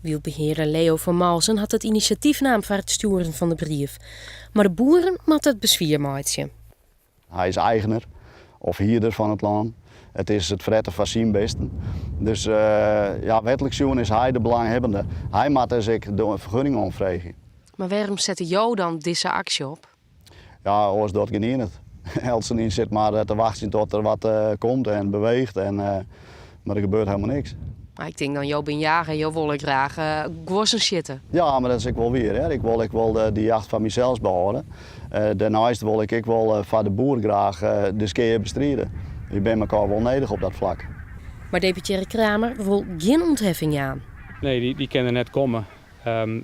Wyldbehearder Leo van Malsen hat it inisjatyf naam foar it stjoeren fan de brief. Mar de boeren moatte it beswier meitsje. Hy is eigener of hierder fan it lân. It is it fretten foar syn bisten. Dus ja, wetlik sjoen is hy de belanghebbende. Hy moat dus ek de fergunning oanfreegje. Mar wêrom sette jo dan dizze aksje op? Ja, oars docht gjinien it. Eltsenien sit mar te wachtsjen tot der wat komt en beweecht, en, mar der gebeurt helemaal niks. Mar ik tink dan, jo binne jager en jo wolle graach guozzen sjitte. Ja, mar dat is ek wol wier. Hè. Ik wol ek wol de jacht foar mysels behâlde. Dêrneist wol ik ek wol foar de boer graach de skea bestride. Wy binne mekoar wol nedich op dat flak. Mar deputearre Kramer wol gjin ûntheffing jaan. Nee, dy kin der net komme.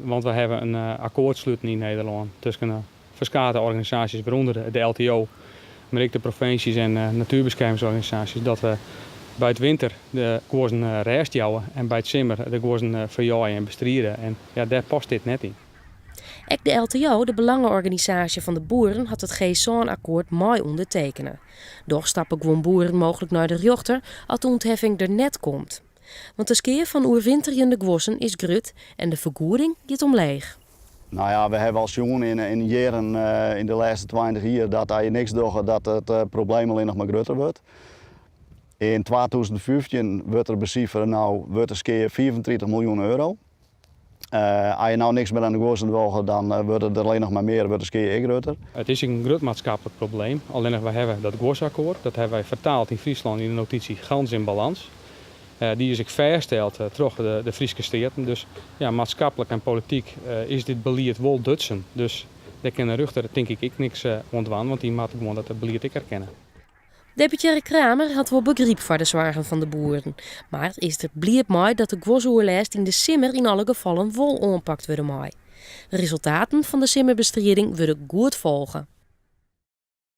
Want we hawwe in akkoart sluten yn Nederlân tusken ferskate organisaasjes, wêrûnder de LTO, mar ek de provinsjes en natuerbeskermingsorganisaasjes, dat we by it winter de guozzen rêst jouwe en by it simmer de guozzen ferjeie en bestride. En ja, dêr past dit net yn. Ek de LTO, de belange-organisaasje fan de boeren, hat it G-sân-akkoart mei ûndertekene. Dochs stappe guon boeren mooglik nei de rjochter as de ûntheffing der net komt. Want de skea fan oerwinterjende guozzen is grut en de fergoeding giet omleech. No ja, we hawwe al sjoen yn jierren, yn de lêste 20 jier, dat as je niks dogge, dat it probleem allinnich mar grutter wurdt. Yn 2015 wurdt der besifere, no wurdt de skea 35 miljoen euro. As je no niks mear oan de guozzen dogge, dan wurde der allinnich mar mear, wurdt de skea ek grutter. It is in grut maatskaplik probleem. Allinnich wy hawwe dat guozzeakkoart, dat hawwe wy fertaald yn Fryslân yn de notitie Gans in Balans. Dy is ek fêststeld troch de Fryske Steaten. Dus ja, maatskaplik en polityk is dit belied wol dutsen. Dus dêr kin de rjochter tink ik ek niks oan dwaan, want dy moat gewoan dat belied ek erkenne. Deputearre Kramer hat wol begryp foar de soargen fan de boeren, mar is der bliid mei dat de guozzeoerlêst yn de simmer yn alle gefallen wol oanpakt wurde mei. De resultaten fan de simmerbestriding wurde goed folge.